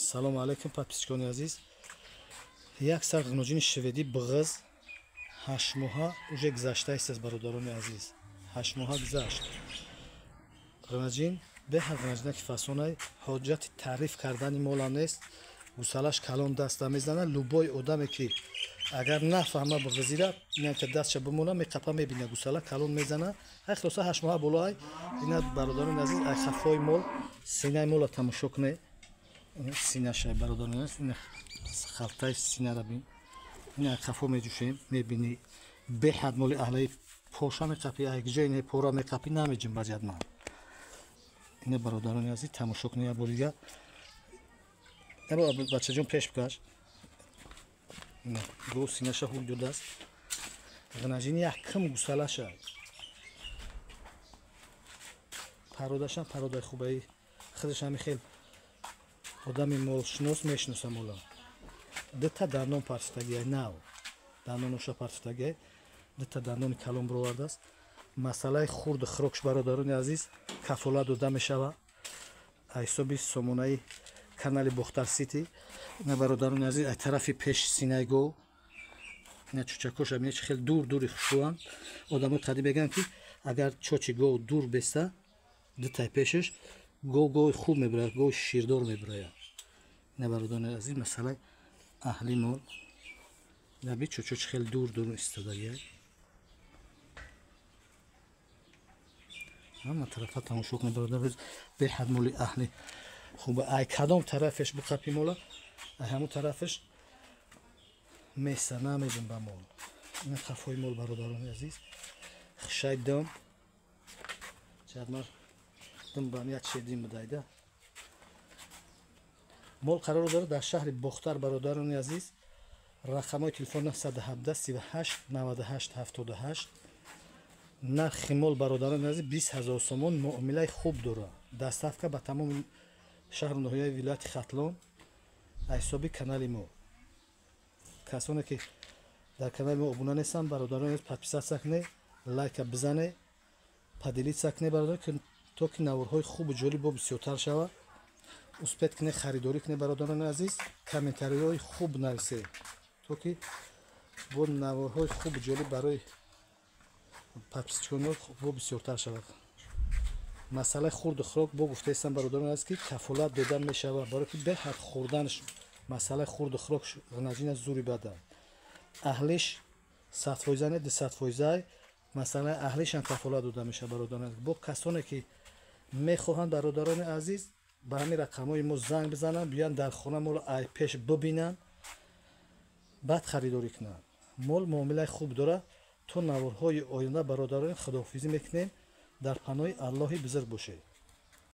Салому алейкум, подписчикони азиз. Як сар ғиноҷини шведӣ бғыз 8 моҳа уже гузаштааст аз бародарони азиз. 8 моҳа гузашт. Ғиноҷин беҳад ғиноҷина ки фасонай, ҳоҷати таъриф кардани мола нест. Гусалаш калон даста мезана. Любой одаме ки агар нафаҳма бғызира, ина ки дастша бимона, меқапа мебина гусала калон мезана. Ай хулоса 8 моҳа боло ай. Ина бародарони азиз, ай хафои мол, синаи мола тамошо кунед. Синаша бародарони азиз, ина халтаи синара бин. Ина хафо меҷӯшем, мебинӣ беҳад моли аҳлаи поша меқапӣ, ай ҷои ина пора меқапӣ, намеҷим баҷад ман. Ина бародарони азиз, тамошо кунед як бор дигар. Бачаҷон пеш бикаш. Гов синаша ҳуй додааст. Ғинаҷини яккам гусалаша. Пародашам пародаи хубаи. Худаш ҳами хел одами молшинос мешиноса мола. Дута дандон партифтагиай нав. Дандоноша партифтагиай. Дута дандони калон бировардааст. Масъалаи хурду хӯрокш бародарони азиз кафолат дода мешавад. Ҳисоби сомонаи канали Бохтар Сити. Ина бародарони азиз, ай тарафи пеш синаи гов. Ина чучакоша бинед чӣ хел дур дури хушрӯанд. Одамои қадим мегӯянд ки агар чочи гов дур беста, дутай пешаш гов гови хуб мебирояд, гови ширдор мебирояд. Ина бародарони азиз, масъалаи аҳли мол. Ина би чучо чӣ хел дур дур истодагиай. Ҳама тарафа тамошо кунед бародар, беҳад моли аҳли хуб. Ай кадом тарафеш биқапи мола, ай ҳамун тарафеш меса намедим ба мол. Ина хафои мол бародарони азиз. Хушай дом. Чадмар дум бам як шедим будайда. Мол қарор дорад дар шаҳри Бохтар бародарони азиз. Рақамҳои телефон 917 38 98 78. Нархи мол бародарони азиз 20 000 сомон, муомилаи хуб дорад. Доставка ба тамоми шаҳру ноҳияи вилояти Хатлон аз ҳисоби канали мо. Касоне ки дар канали мо обуна нестанд, бародарони азиз, подписаться кунед, лайка бизанед, поделиться кунед бародарон, то ки наворҳои хубу ҷолиб бо бисёртар шавад. Успеть кунед, харидорӣ кунед бародарони азиз, комментариҳои хуб нависед, то ки бо наворҳои хубу ҷолиб барои подписчиконо бо бисёртар шавад. Масъалаи хурду хӯрок бо гуфтаистам бародарон аст ки кафолат дода мешавад, барои ки беҳад хӯрданаш масъалаи хурду хӯрок ғинаҷина зури бада. Аҳлиш 100% не 200%, масъалаи аҳлишам кафолат дода мешавад бародарон. Бо касоне ки мехоҳанд бародарони азиз, ба ҳамин рақамҳои мо занг бизананд, биёянд дар хона моло ай пеш бибинанд, баъд харидорӣ кунанд. Мол муомилаи хуб дорад. То наворҳои оянда бародарон, худоҳофизӣ мекунем. Дар паноҳи Аллоҳи бузург бошед.